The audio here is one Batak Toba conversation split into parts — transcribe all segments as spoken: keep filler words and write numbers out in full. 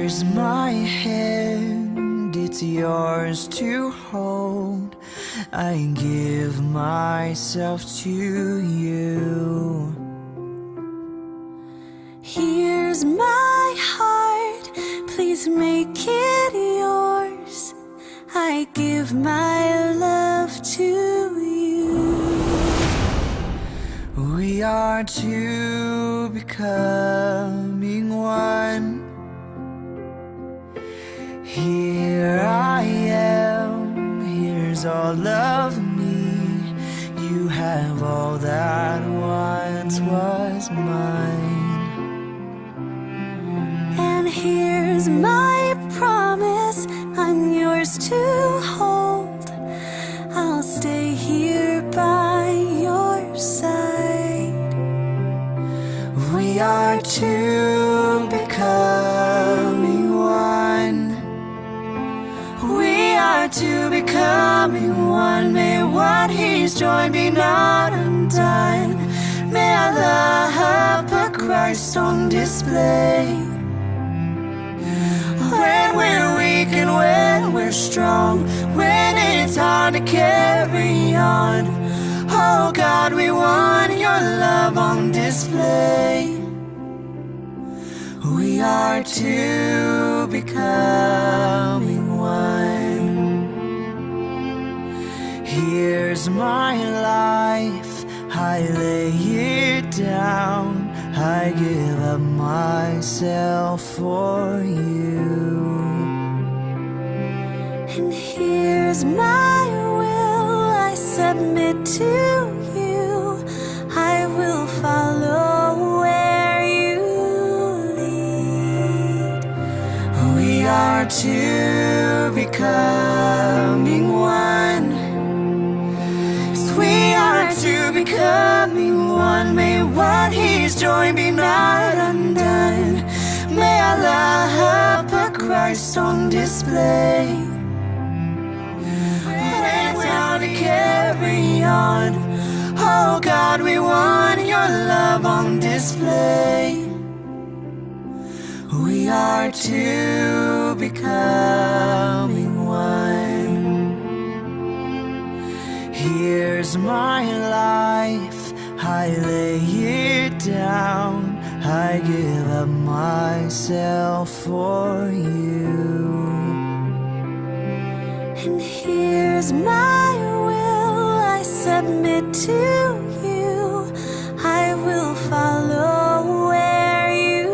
Here's my hand, it's yours to hold. I give myself to you. Here's my heart, please make it yours. I give my love to you. We are two becoming one. Here I am, here's all of me. You have all that once was mine. And here's my promise, I'm yours to hold. I'll stay here by your side. We are two becoming one. We are two becoming one. May what he's joined be not undone. May our love put Christ on display. When we're weak and when we're strong, when it's hard to carry on, oh God, we want your love on display. We are two becoming one. Here's my life, I lay it down, I give up myself for you. And here's my will, I submit to you. I will follow where you lead. We are two becoming one. Yes, we are two becoming one. May what he's joined be not undone. May our love put Christ on display. When it's hard to carry on, oh God, we want your love on display. We are two becoming one. Here's my life, I lay it down, I give up myself for you. And here's my will, I submit to you. I will follow where you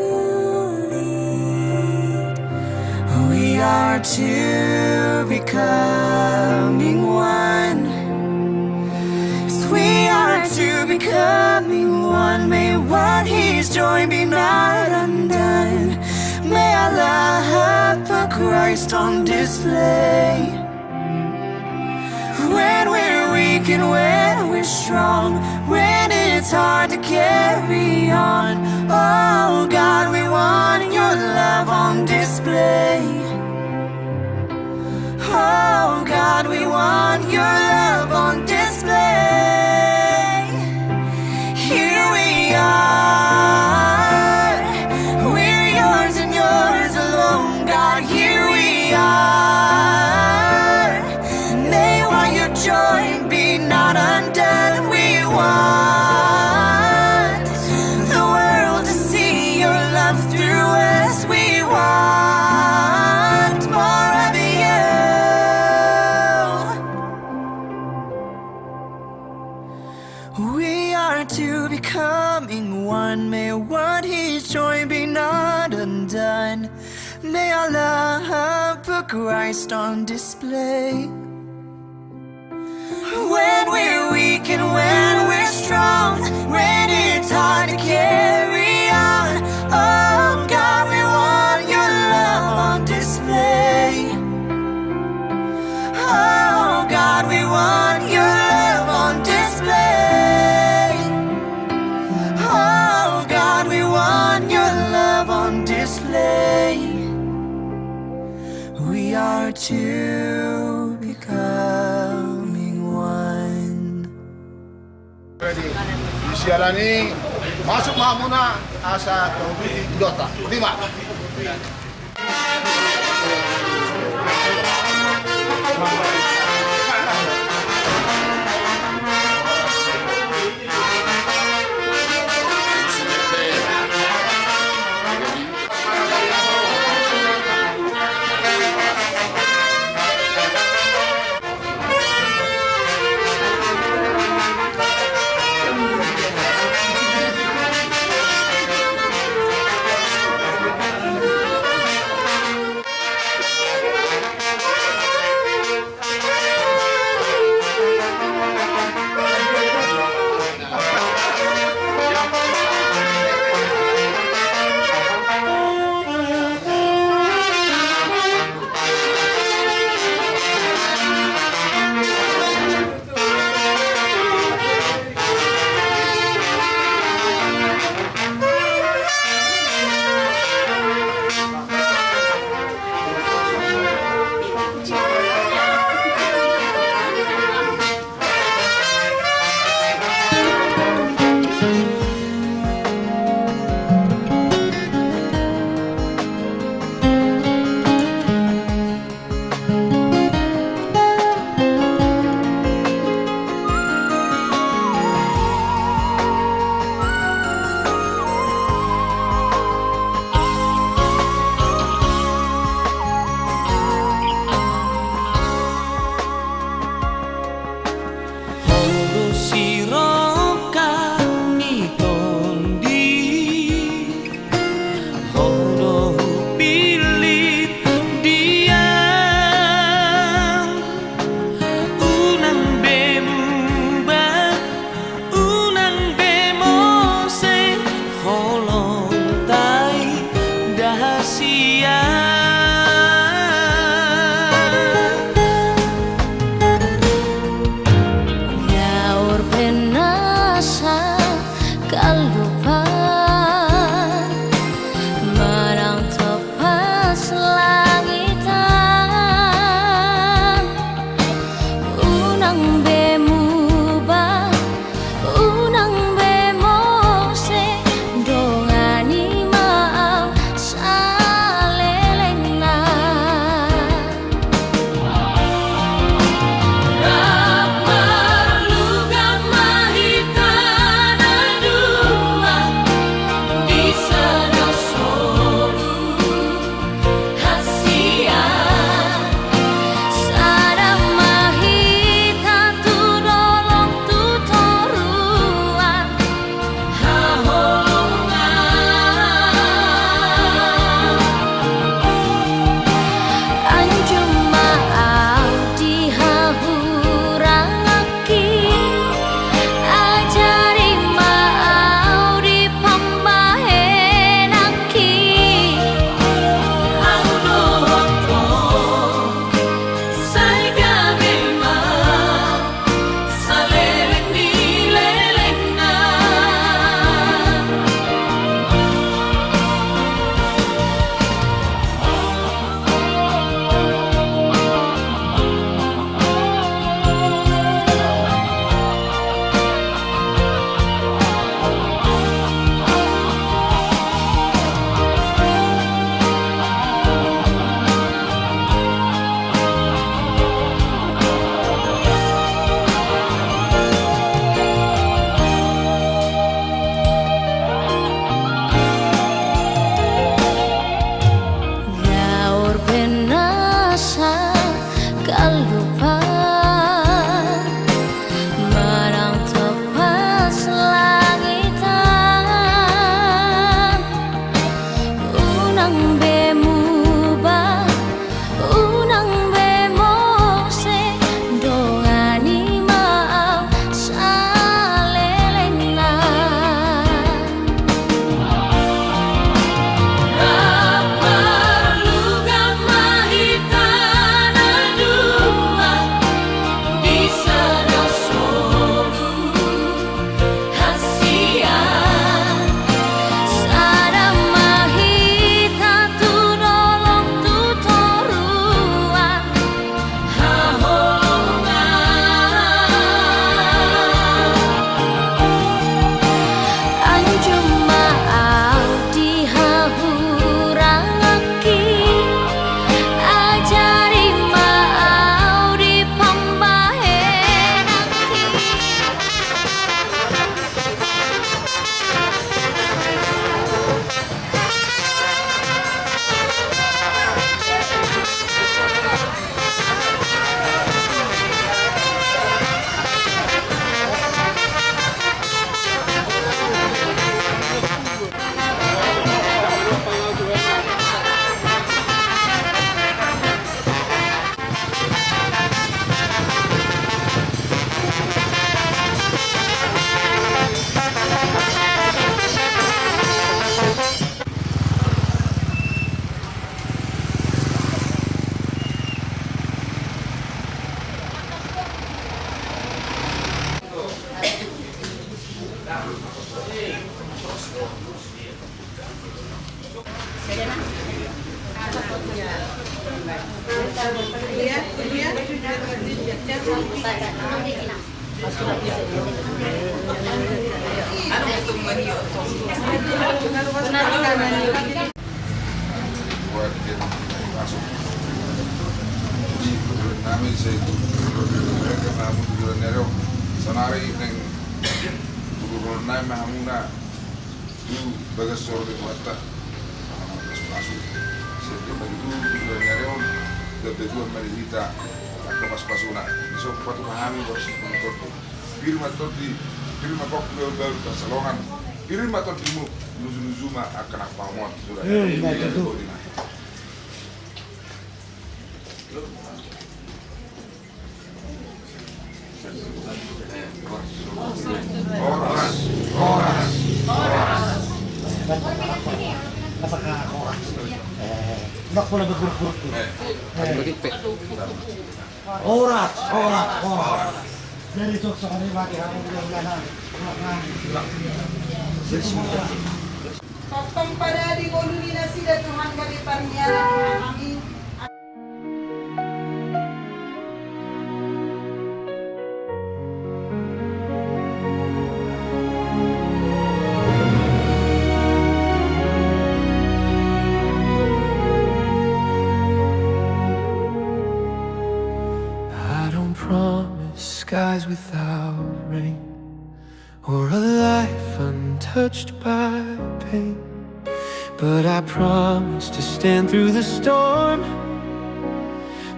lead. We are two becoming one. Yes, we are two becoming one. May what he's joined be not undone. May our love put Christ on display. When we're weak and when we're strong, when it's hard to carry on, oh God, we want your love on display. Oh God, we want your love on display. Here we are. We're yours and yours alone, God. Here we are. May what you join be not undone. We want the world to see your love through us. We want more of you. We are two becoming one. May what he's joined be not undone. May our love put Christ on display. When we're weak and when we're strong, when it's hard to carry on, oh God, we want your love on display. Oh God, we want your love on display. Oh God, we want your love on display. We are two becoming one. Ready. Di siaran i, masuk ma hamuna asa tauduti dota. Lima. Buat dia masuk. Jadi, nami saya itu, mereka mampu di luar nyari, oh. Sanari neng, turun nami hamuna. Tu bagas soro di Tuhanta. Pasu-pasu. Setiap hari tu, tu, tu, nyari on. Dapat dua mari hita. Angka pasu-pasuna. Di sopa tu pahami, bos, monitor tu. Pir ma tondi, pir ma kok, bel, bel, pasalongan. Pir ma tondimu, luju-luju ma, angka na pamot, sudah. Eh, iya, iya, betul. Horas, horas, horas. Apa ka horas? Eh, nggak boleh berguruk-guruk tuh. Eh. Eh. Horas, horas, horas. Jadi sukses hari mati kamu mudah-mudahan. Tongtong pada di ngolu ni nasida Tuhan gabe parniaran hami. I don't promise skies without rain. Or a life untouched by pain. But I promise to stand through the storm,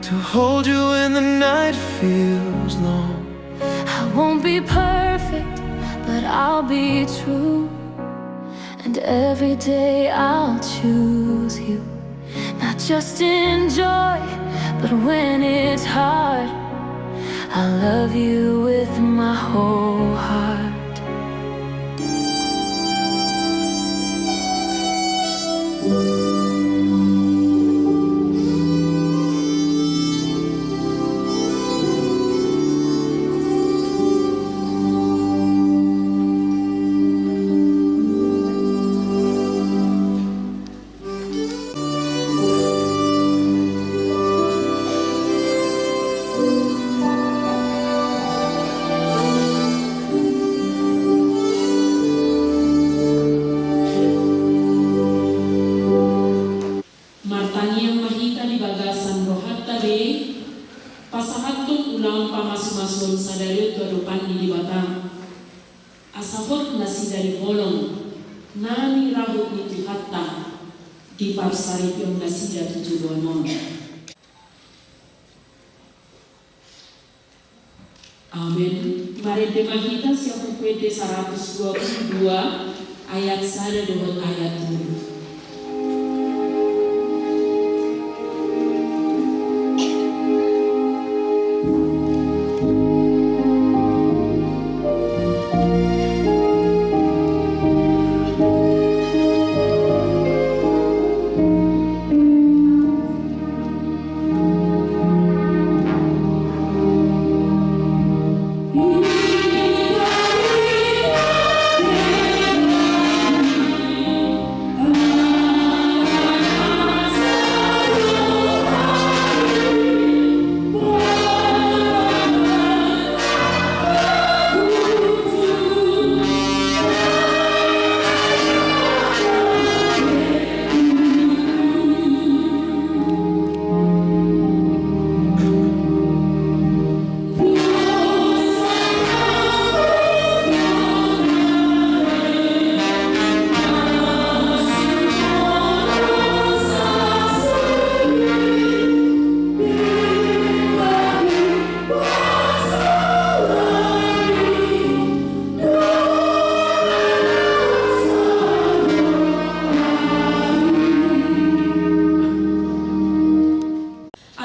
to hold you when the night feels long. I won't be perfect, but I'll be true. And every day I'll choose you. Not just in joy, but when it's hard, I love you with my whole heart. Martangiang ma hita di bagasan rohanta be, pasahathon ulaon pamasumasuon sadari on tu adopan ni Debata. Asa hot nasida di holong na nirahut ni Tuhanta, di parsaripeon nasida tu joloan on. Amen. Marende ma hita sian Buku Ende saratus dua puluh dua, ayat sada dohot ayat tolu.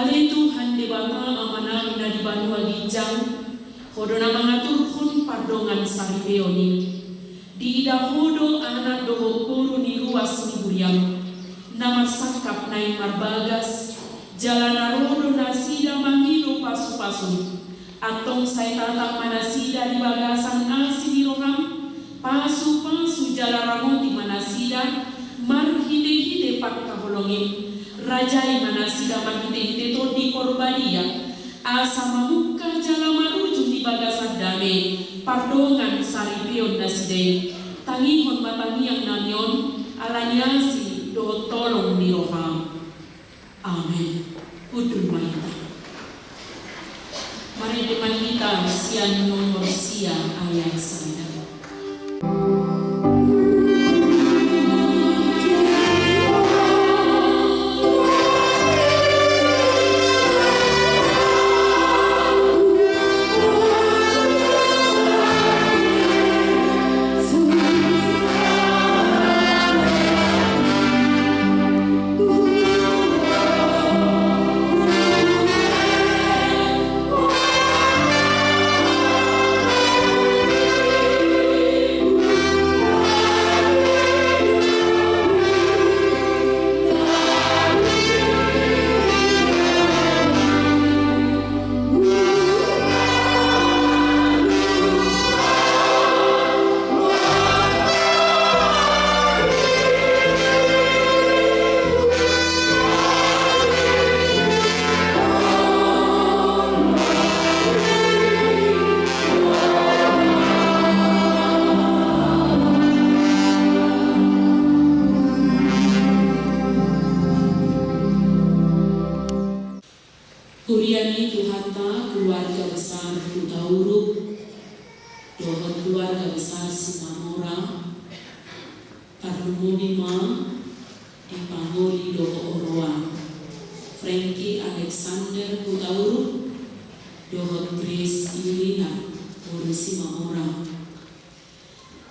Ale Tuhan Debata Amanami na di banua ginjang, Ho do na mangaturhon pardongan saripeon i. Diida Ho do anak dohot boru ni ruas ni huriaM, na marsangkap naeng marbagas, jala na ro do nasida mangido pasupasuM. Antong sai tatap ma nasida di bagasan asi ni rohaM, pasupasu jala ramoti ma nasida marhitehite pangkaholongim, rajai ma nasida marhitehite Tondi Asa mamungka jala marujung di bagasan dame, pardongan saripeon nasida i, tangihon ma tangiang nami on, ala ni asi dohot holong ni roham. Amen. Hundul ma hita. Marende ma hita sian nomor sia ayat sada. Huria ni Tuhanta, keluarga besar Hutauruk dohot keluarga besar Situmorang, tarlumobi ma di pangoli dohot oroan Frankie Alexander Hutauruk dohot Grace Yulina boru Situmorang.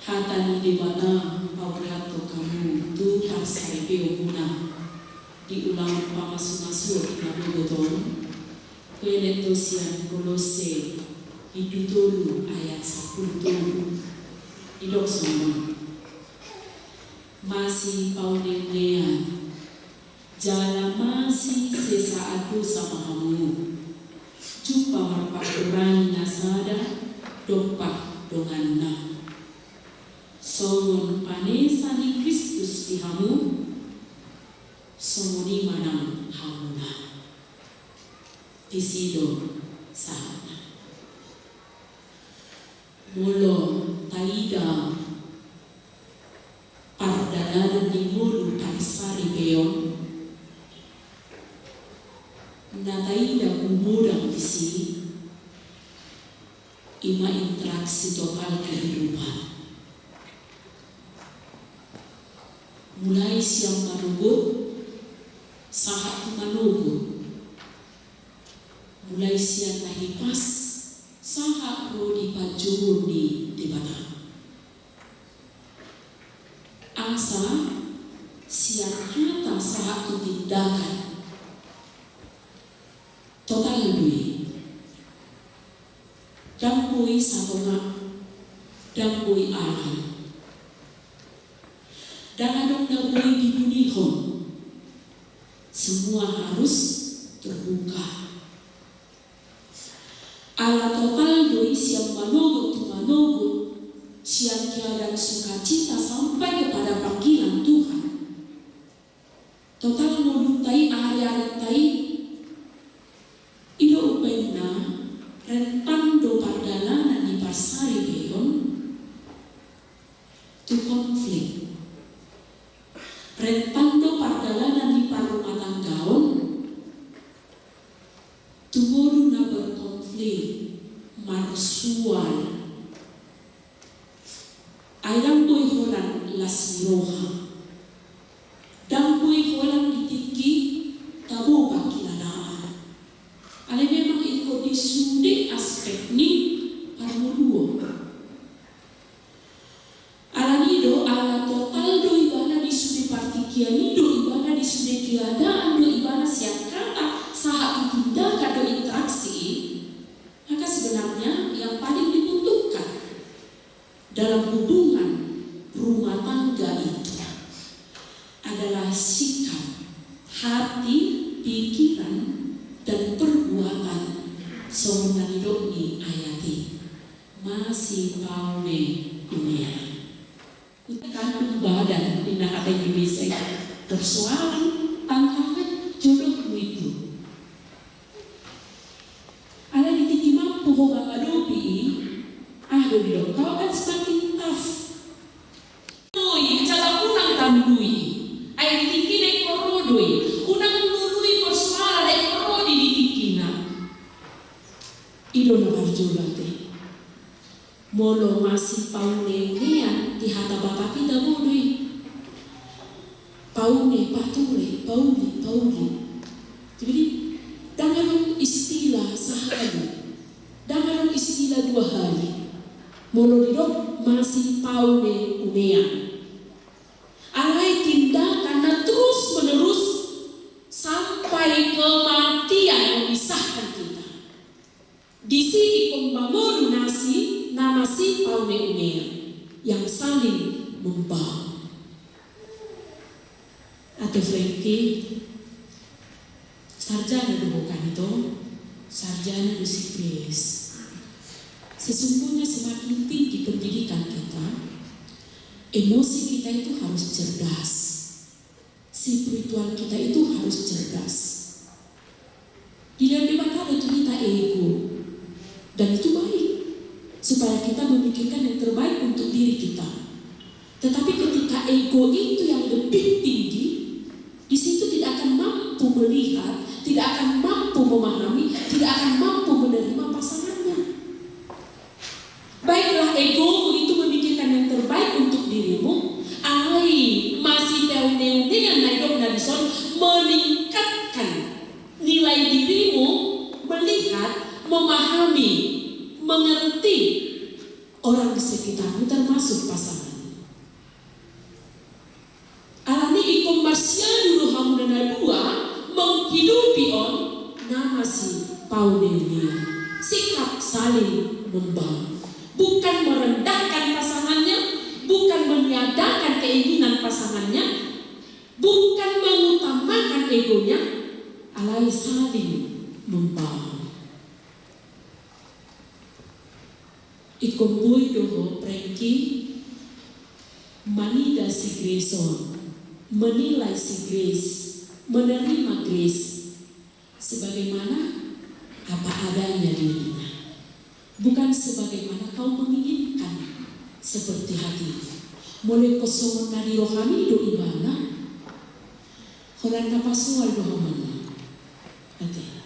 Hata ni Debata paborhathon hamu tu parsaripeonmuna di ulangan pamasumasuon na manogot on, huenet do sian Kolosse bindu tolu ayat sampulu tolu. Didok songon on: Masipaunean, jala masisesaanna do sama hamu, jumpa marpangkurangi na sada dompak donganna. Songon panesa ni Kristus di hamu, songon i ma nang hamuna. Disi do sahatna. Molo taida pardalanan ni ngolu parsaripeon, na taida gumodang disi, i ma interaksi total kehidupan. Mulai sian manogot sahat tu manogot. Mulai sian na hipas sahat ro di panjouon ni Debata. Asa sian hata sahat tu tindakan, total do i. Ndang boi satonga, ndang boi alai. Ndang adong na boi dibunihon. Semua harus terbuka. Ala total do i sian manogot tu manogot, sian keadaan sukacita sampai kepada panggilan Tuhan. Total ngolunta i, ari-arinta i. I do umbahen na rentan do pardalanan ni parsaripeon tu konflik. Rentan do pardalanan ni parrumatanggaon tu ngolu na berkonflik, marsual. Ai ndang boi holan las ni roha. Ndang boi holan di tingki tabo pangkilalaan. Alai memang ingkon di sude aspek ni parngoluon. Alani do, ala total do ibana di sude partingkian i, do ibana di sude keadaan, do ibana sian hata sahat tu tindakan dohot interaksi i, maka sebenarnya yang paling dibutuhkan dalam hubungan rumah tangga itu adalah sikap, hati, pikiran, dan perbuatan, songon na nidok ni ayat i. Masipaunean. Kandung badan, ninna hata Indonesia i. Persoalan, tantangan jodohmu itu. mangadopi i, aha do didok? Kau kan semakin tough. Ui, jala unang talului. Ai di tingkina ingkon ro do i. Unang lului persoalan, ai ingkon ro do i di tingkina. I do na parjolo ate. Molo masipauneunean di hata Batak i tabo do i. Paune, pature, pauli, pauli. Jadi, ndang adong istilah sahali. Ndang adong istilah dua hali. Molo didok masipauneunean. Alai tindakan na terus menerus sampai kematian memisahkan kita. Disi ingkon mangolu nasi na masipauneunean, yang saling membangun. Ate Frankie, sarjana do ho kan ito, sarjana do si Grace. Sesungguhnya semakin tinggi pendidikan kita, emosi kita itu harus cerdas. Spiritual kita itu harus cerdas. Dilehon Debata do tu hita ego. Dan itu baik. Supaya kita memikirkan yang terbaik untuk diri kita. Tetapi ketika ego itu yang lebih tinggi, di situ tidak akan mampu melihat, tidak akan mampu memahami, tidak akan mampu menerima pasangannya. Baiklah, egomu itu memikirkan yang terbaik untuk dirimu, alai masipauneunean na didok na dison meningkatkan nilai dirimu melihat, memahami, mengerti orang di sekitarmu, termasuk pasanganmu. Alani ingkon marsiadu do hamuna na dua menghidupi on na masipauneunean. Sikap saling membangun. Bukan merendahkan pasangannya, bukan meniadakan keinginan pasangannya, bukan mengutamakan egonya, alai saling membangun. Ingkon boi do ho, Frankie, manida si Grace on, menilai si Grace, menerima Grace sebagaimana apa adanya dirinya. Bukan sebagaimana kau menginginkan seperti hatimu. Molo ingkon songon na di rohami do ibana, holan na pasoal do ho manang. Ate.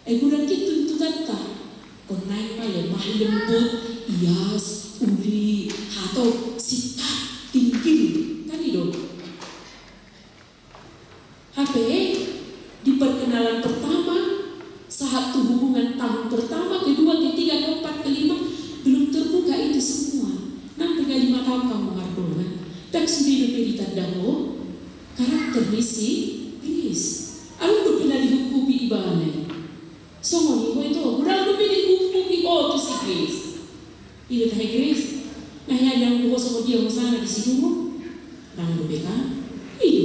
Ai godang i tuntutanta. Ingkon naeng ma lemah lembut, ias, uli, hatop, singkat, tinggi. Kan i do. Hape, di perkenalan pertama, sahat tu hubungan tahun pertama, kedua, ketiga, keempat, kelima, belum terbuka itu semua. Nang pe nga lima tahun hamu mardongan, ndang sude dope ditanda ho karakter ni si Grace. Adong dope na dihungkupi ibana i. Songon i ho ito, godang dope dihungkupi ho tu si Grace. I do tahe Grace. Nga hea diangkup ho songon dia hosana di sidung on? Ndang dope kan? I do.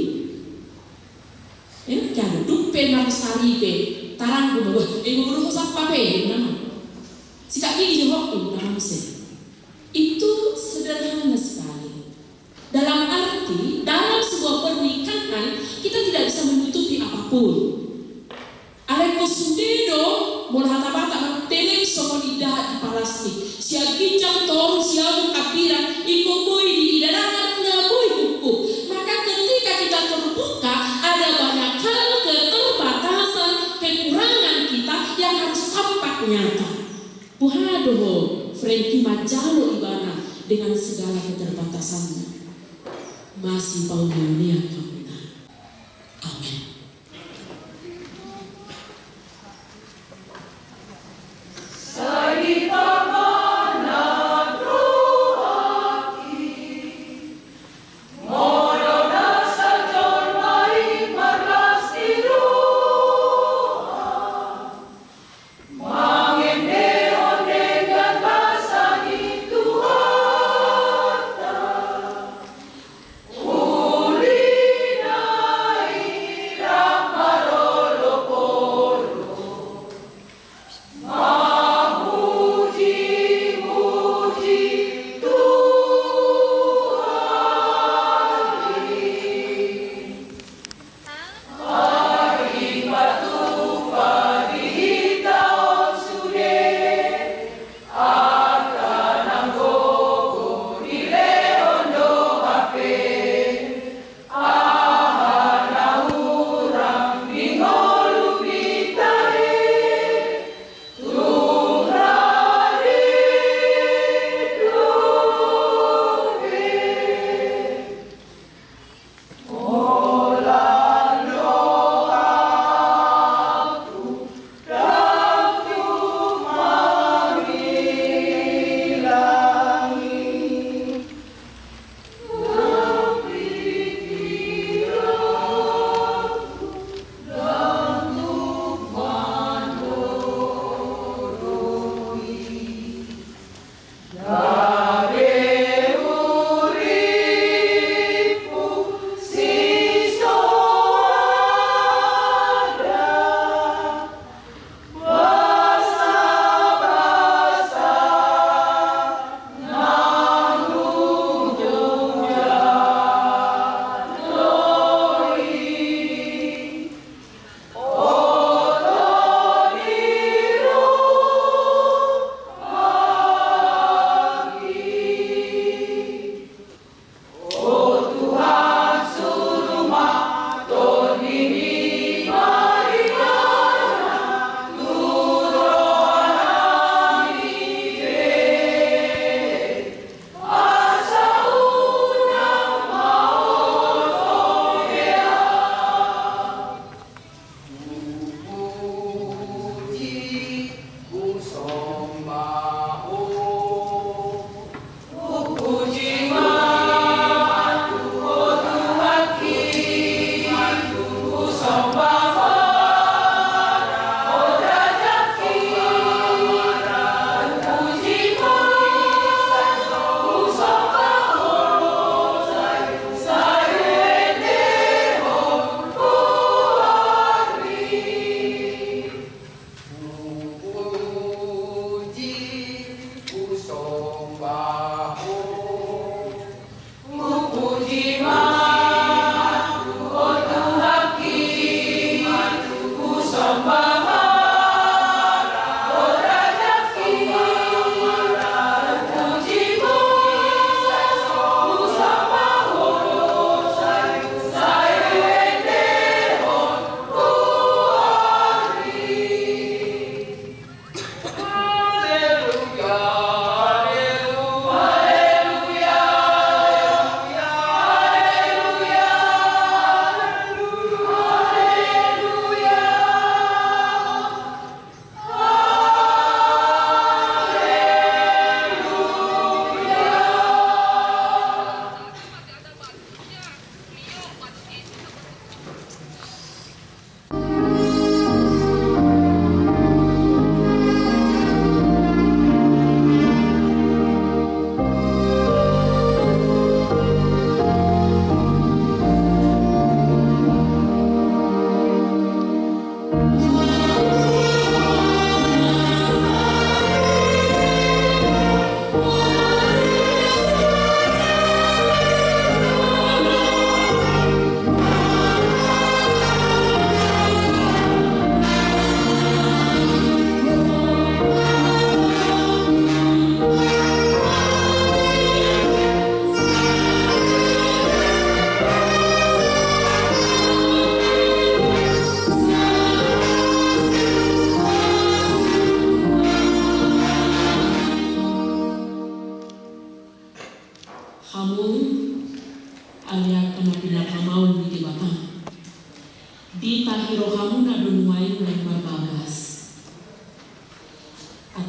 Enak ya, dung pe marsari pe, tarangkup ma, wah, eh, molo ho sappa pe, nama. Sikat gigi jo ho, nama muse. Itu sederhana sekali. Dalam arti, dalam sebuah pernikahan, kita tidak bisa menutupi apapun. Alai ingkon sude do, molo hata Batak, marteleng songon indahan di palastik. Sian ginjang toru sian hambirang, ingkon boi diida, ndang adong na boi hungkup. Maka ketika kita terbuka, ada banyak hal keterbatasan, kekurangan kita yang harus tampak nyata. Boha do ho, Frankie manjalo ibana dengan segala keterbatasannya. Masipaunean hamuna. Amen.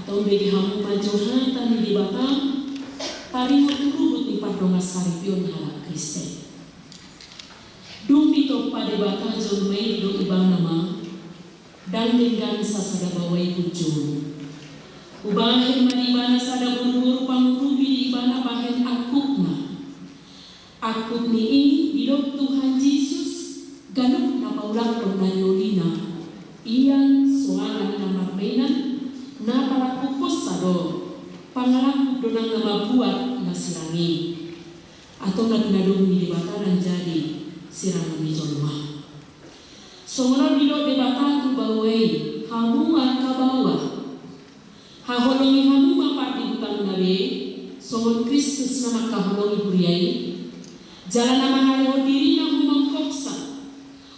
Tong bege hamu ma jo hata ni Debata, taringot tu ruhut ni pardongansaripeon halak Kristen. Dung ditompa Debata jolma i, didok Ibana ma, ndang denggan sasada baoa i punjung. Hubahen ma di ibana sada boruboru pangurupi di ibana bahen angkupna. Angkup ni i didok Tuhan Jesus ganup na paulakhon na niolina, ian, soalan na marmainan, na palangkuponsa do, pangalangkup do nang na mambuat na sirang i. Antong na pinadomu ni Debata ndang jadi sirangon ni jolma. Songon on didok Debata tu baoa i, hamu angka baoa, haholongi hamu ma pardihutangna be, songon Kristus na mangkaholongi huria i, jala na mangalehon dirina humongkopsa,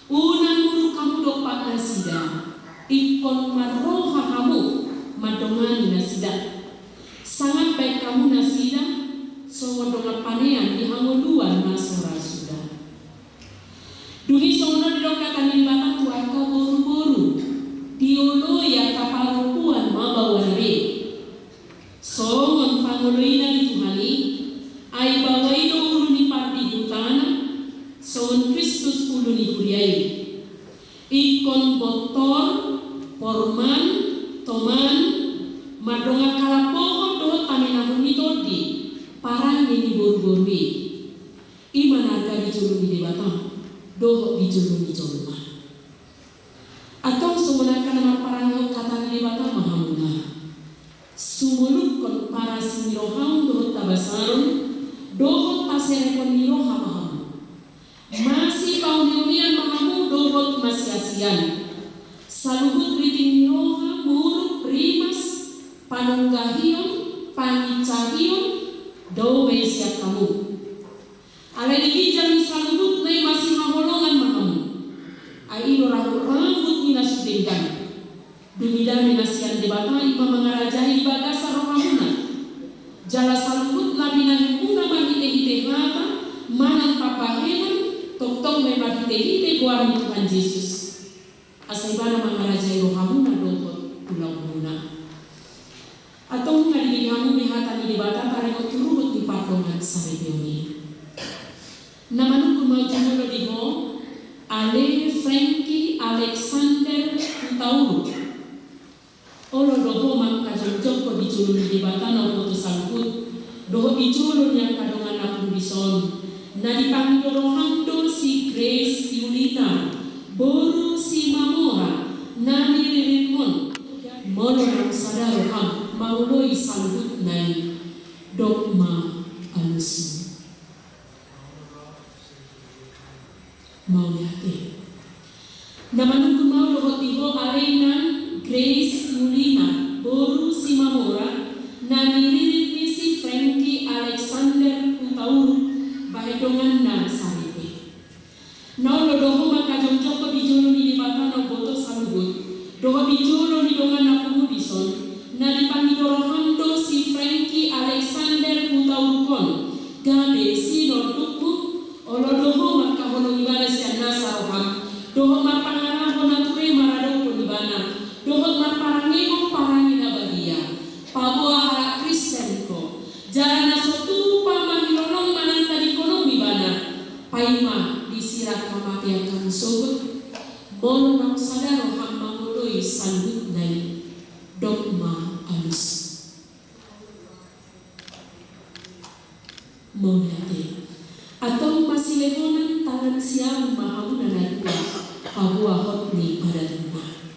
unang muruk hamu dompak nasida, ingkon marroha hamu mandongani nasida. Sangap baen hamu nasida songon dongan panean di hangoluan na so ra suda. Dung i songon on didok hata ni Debata tu angka boruboru, dioloi angka parompuan ma baoana be. Songon pangoloina ni Tuhan i, ai baoa i do ulu ni pardihutana, songon Kristus ulu ni huria i. Ingkon bontor, porman, toman, mardongan halambohon dohot hamenahon ni tondi, parange ni boruboru i. I ma na arga di jolo ni Debata dohot di jolo ni jolma. Antong songon angka na marparangehon hata ni Debata ma hamuna. Sumolukhon parasinirohaon dohot habasaron dohot paserehon ni roha ma hamu. Masipauneunean ma hamu dohot masiasian. Saluhut riting ni roha, muruk, rimas, panunggahion, pangincahion, dao ma i sian hamu. Alai di ginjang ni saluhutna i masihaholongan ma hamu. Ai i do rahut-rahut ni na so denggan. Dung i dame na sian Debata i ma mangarajai di bagasan rohamuna. Jala saluhutna binahenmuna marhitehite hata manang pambahenan, tongtong ma i marhitehite goar ni Tuhan Jesus. Asa Ibana mangarajai rohamuna dohot ulaonmuna. Antong nunga dibege hamu be hata ni Debata taringot tu ruhut ni pardongansaripeon i. Na manungkun ma jumolo di ho, ale Frankie Alexander Hutauruk. Olo do ho mangkajongjongkon di jolo ni Debata na umboto saluhut, dohot di jolo ni angka dongan na pungu dison, na dipangido roham do si Grace Yulita, boru Simamora, na niririt on. Molo naung sada roham mangoloi saluhutna i, dok ma alusmu. Mauliate. Na manungkun ma au dohot di ho ale inang Grace Yulita, boru Simamora, na niririt ni si Frankie Alexander Hutauruk, bahen donganna saripe. Na olo do ho mangkajongjongkon di jolo ni Debata na umboto saluhut, dohot di jolo ni dongan na pungu dison, na dipangido roham do si Frankie Alexander Hutauruk on, gabe sinondukmu. Olo do ho mangkaholongi ibana sian nasa roham, dohot marpangaraho na ture maradophon ibana, dohot marparangehon parange na badia. Paboa halak Kristen ho, jala na so tupa mangilolong manantadingkon ibana, paima disirang hamatean hamu sogot. Molo naung sada roham mangoloi saluhutna i, dok ma alus. Mauliate. Antong masilehonan tangan siamun ma hamuna na dua, paboa hot ni padanmuna.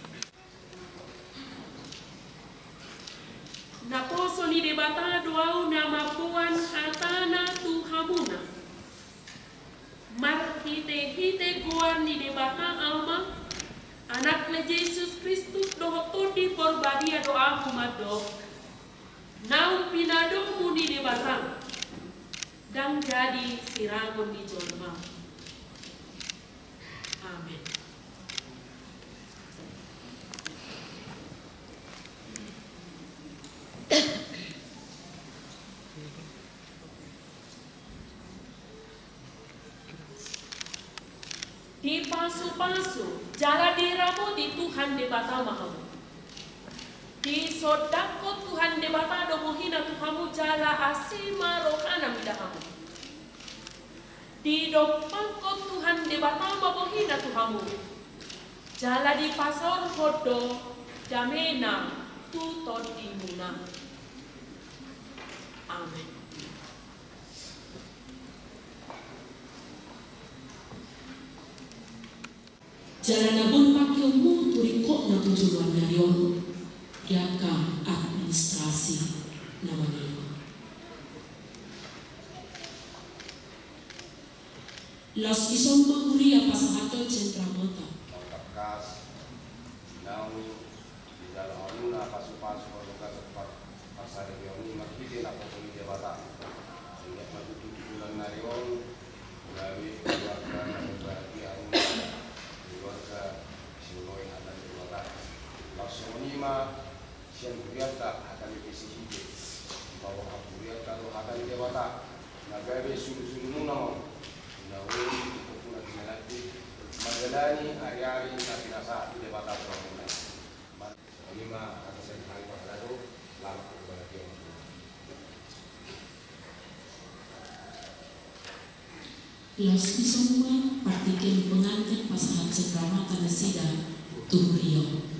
Naposo ni Debata do au na mamboan hatana tu hamuna. Marhitehite goar ni Debata Ama, Anakna Jesus Kristus dohot Tondi Porbadia do ahu mandok, naung pinadomu ni Debata, ndang jadi sirangon ni jolma. Amen. Dipasupasu jala diramoti Tuhan Debata ma hamu. Disondangkon tu Tuhan Debata do bohina tu hamu jala asi ma rohana mida hamu. Didompakkon Tuhan Debata ma bohina tu hamu. Jala dipasaorhon do damena tu tondimuna. Amen. Jala na boi pangkeonmu tu ringkot na tu joloan ni ari on, di angka administrasi na mangihut. Laos dison ma huria pasahathon cenramata. Tangkas, naung di dalam hamuna pasupasu, pasu-pasu, par-, parsaripeon i marhite naposo ni Debata. Sehingga ma tutu di bulan ni ari on, gabe keluarga na berbahagia, keluarga sioloi hata ni Debata. Laos songon i ma sian hurianta hata ni P C H P, paboa hurianta do hata ni Debata, na gabe sulu-sulumuna ma on, na uli di pongkuna di na lalap, mandalani ari-ari na pinasahat ni Debata tu hamuna. Songon i ma hata sian hami parhalado, selamat berbahagia. Laos dison ma partingkian ni pengantin pasahat cenramata nasida tu huria on.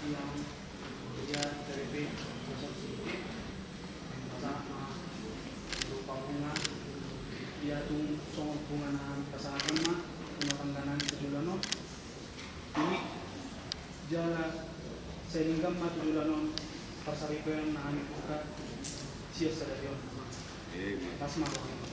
Ia, ia, dari P, kosong sedikit. Masa ma, rupa bunga. Ia tung songon bunga na pasahaton ma, bunga tangganan sebulan on. Ini jala selingkan ma tu joloan on, parsaripeon na hami buka, sias sadari on. Amen. Pas ma rohana.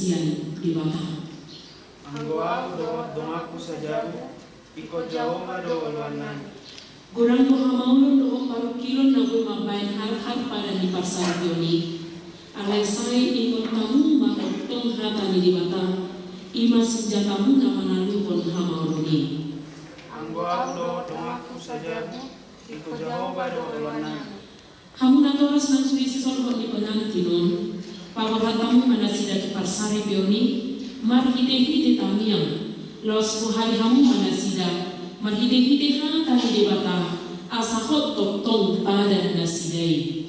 sian Debata. Anggo ahu dohot donganku sajabu, ingkon Jahowa do oloan nami. Godang do hamaolon dohot parungkilon na boi mambahen harhar padan ni parsaripeon i. Alai sai ingot hamu ma tongtong hata ni Debata, i ma sinjatamu na manaluhon hamaolon i. Anggo ahu dohot donganku sajabu, ingkon Jahowa do oloan nami. Hamu natoras naung sude sisolhot ni pengantin on, paborhat hamu ma nasida tu parsaripeon i, marhitehite tangiang, laos bohali hamu ma nasida, marhitehite hata ni Debata, asa hot tongtong padan nasida i.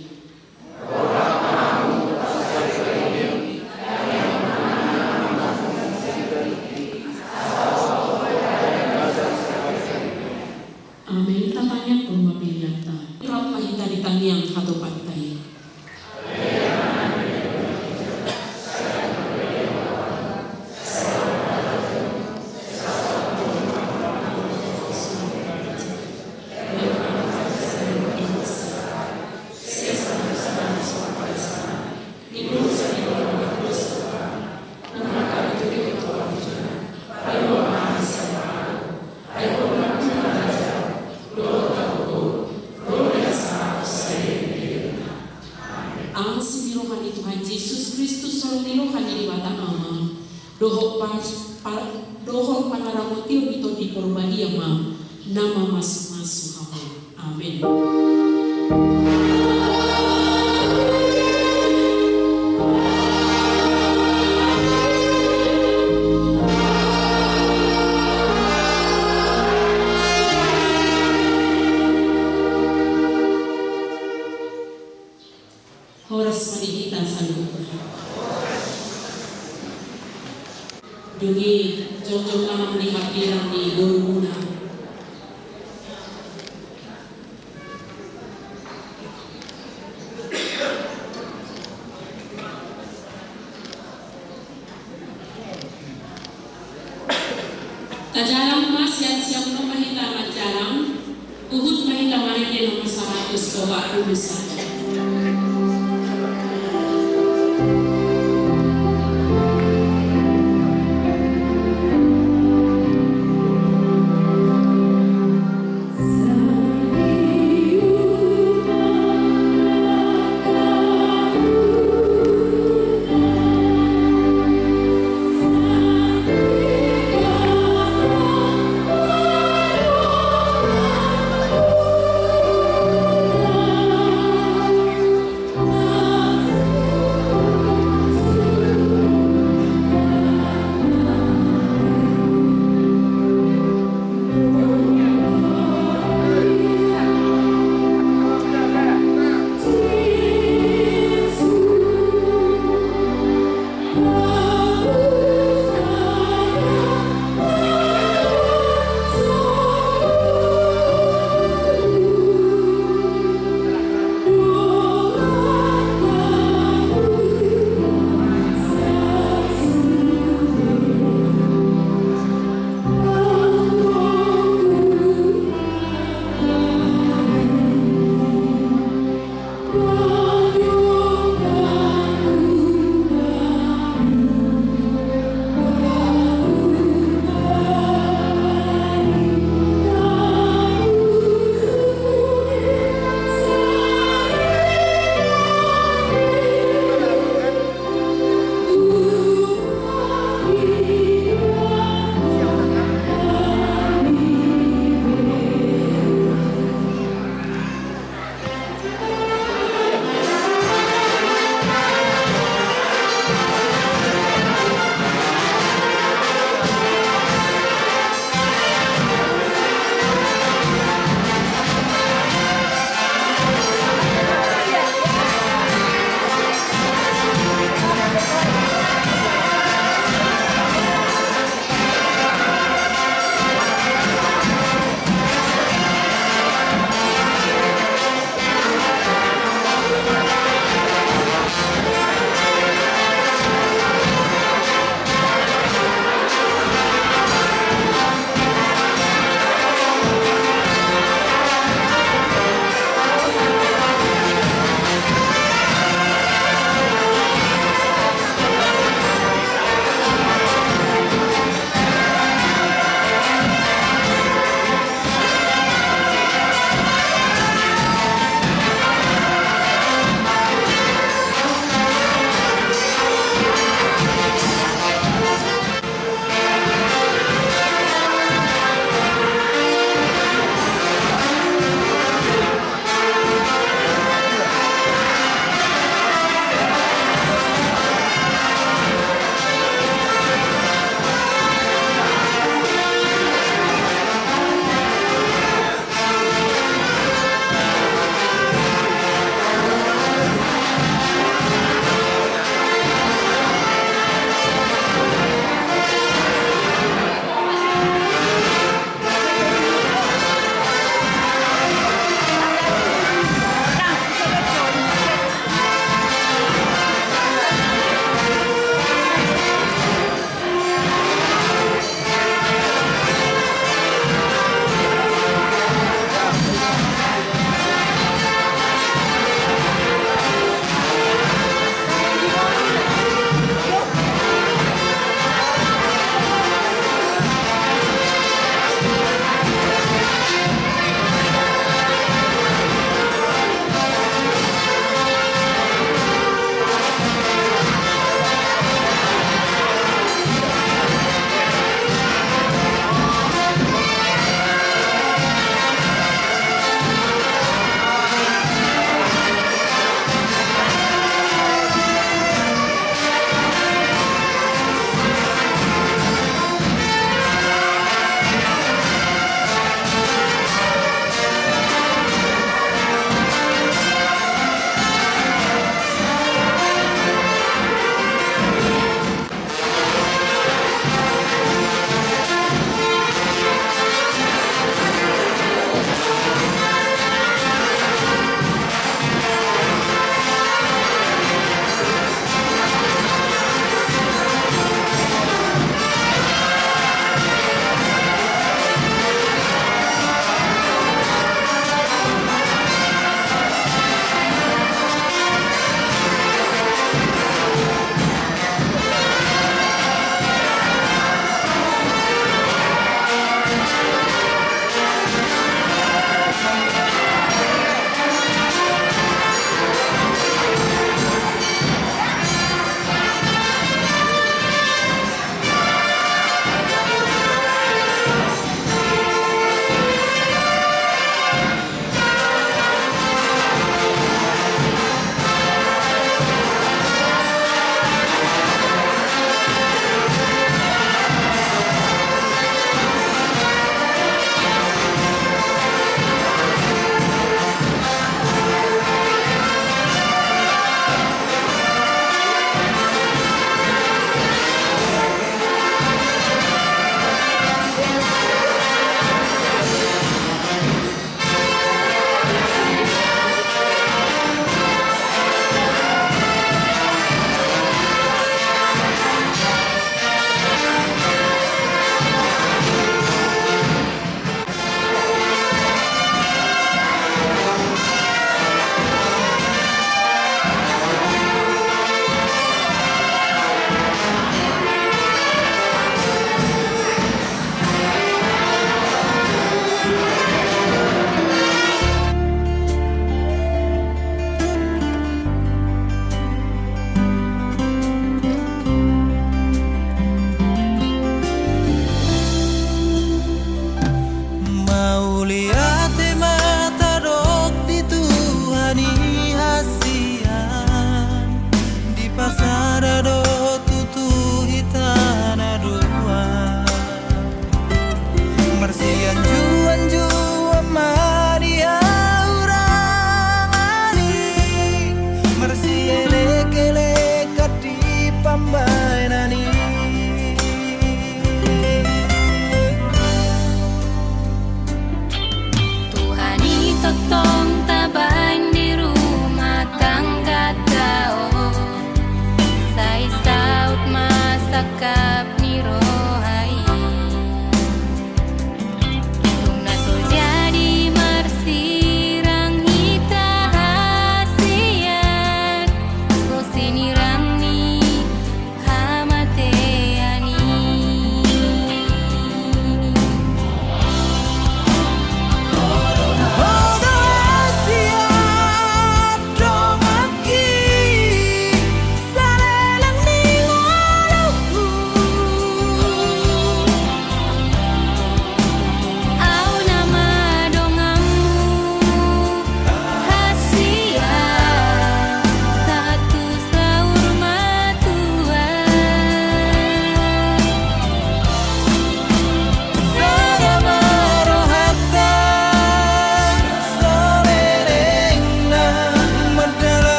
Amen. Tatangianghon ma peleanta. Rap ma hita di tangiang hatopanta i. Asi ni roha ni Tuhan Jesus Kristus, holong ni roha ni Debata Ama, dohot pas-, pa-, dohot pangaramotion ni Tondi Porbadia ma na mamasumasu hamu. Amen. Horas ma di hita saluhutna. Dung i jongjong ma hamu di hambirang ni borumuna. Tajalang ma, sian siamun on ma hita manjalang. Huhut ma hita marende nomor saratus opat pulu sada.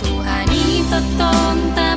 Tuhan i tongtong ta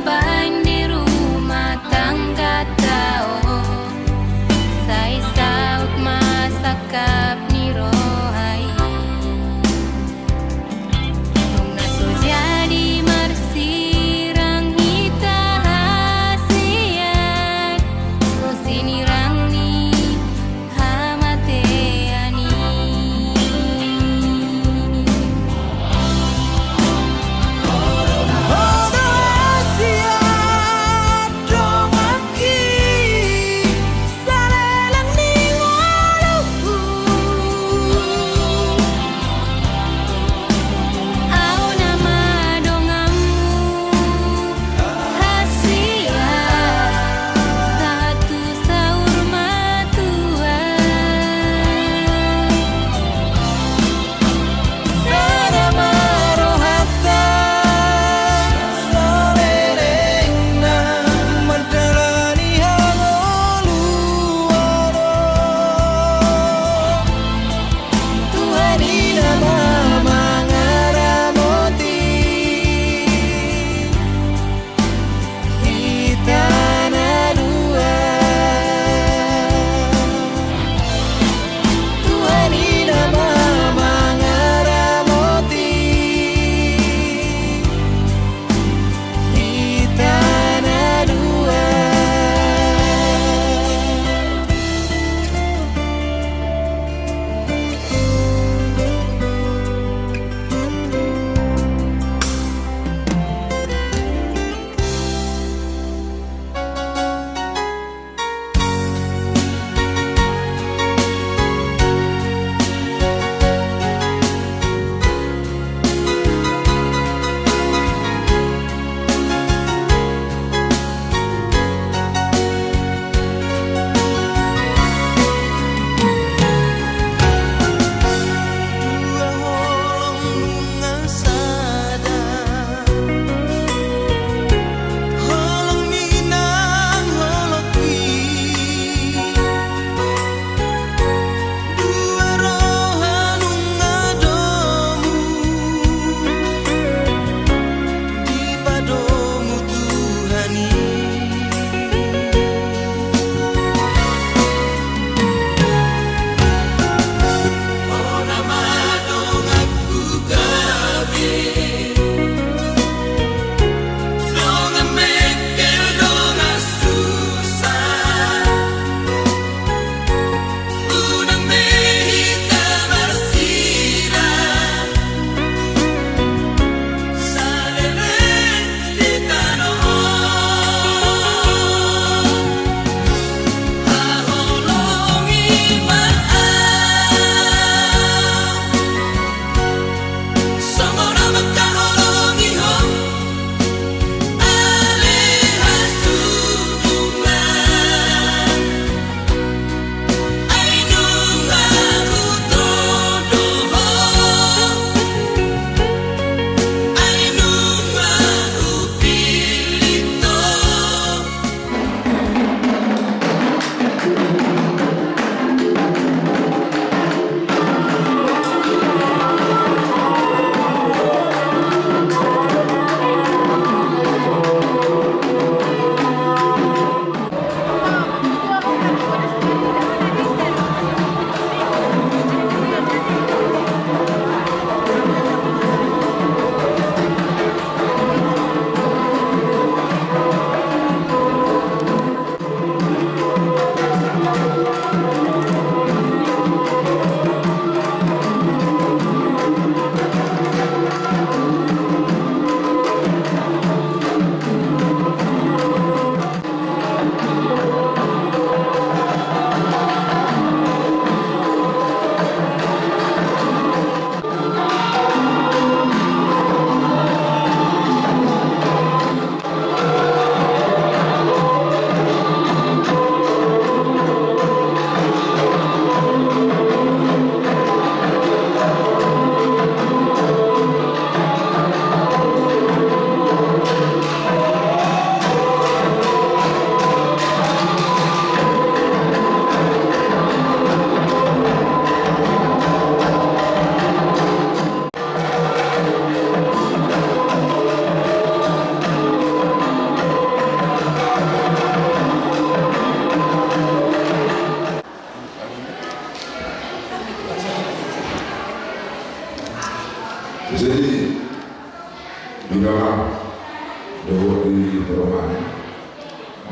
Di Roma.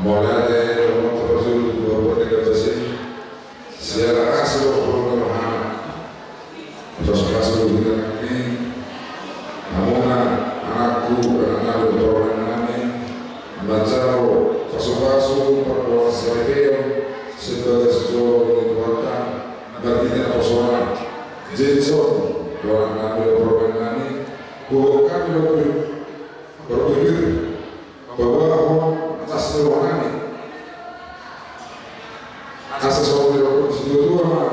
Mauliate, Roma, terus dulu, dua puluh tiga persen. Siala asi do roha ni rohana. Pasupasu hita nangkin, hamuna anakku, anak nami, parumaen nami, manjalo pasupasu, pardongan saripeon, sian bagas joro ni Tuhanta, marhite naposona. Jadi songon i do, anak nami, parumaen nami, huboan hami do pir, parbue pir, paboahon las ni roha nami. Asa songon na nidok ni situatua ma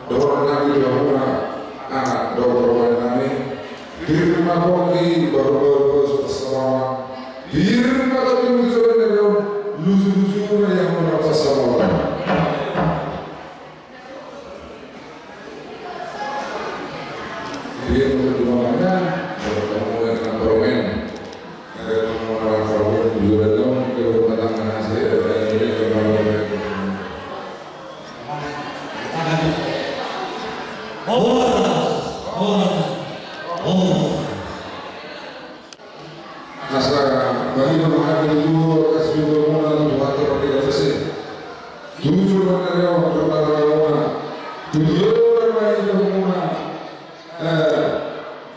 dohonon nami tu hamuna anak dohot parumaen nami. Pir ma pongki, bahulbahul, bagas tu pansalongan. Pir ma tondi tu joloan ni ari on, lujuluju ma di hamuna pansalongan. Pir ma tondi tu hamuna pansalongan. Horas, horas, horas. Asa maribur ma hami tu Tuhanta, marhite na tutu ma na nidok ni hamuna. Tutu ma i tu hamuna. Eh,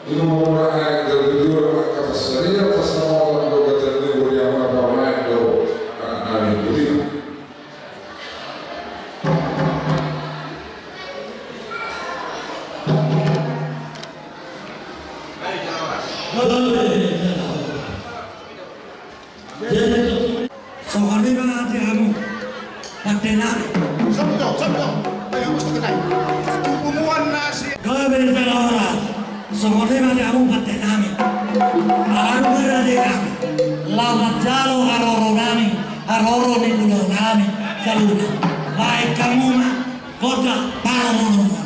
i ma muna aek, gabe jolo ma angka pansarian, pansamotan dohot ganjang ni umur di hamuna parumaen dohot anak nami. Botima. Songon i ma di hamu pande nami. Gabe jala horas. Songon i ma di hamu pande nami. Alu berade nami. Laho manjalo haroro nami, haroro ni ulaon nami, jala baen hamu ma gondang parorot nami.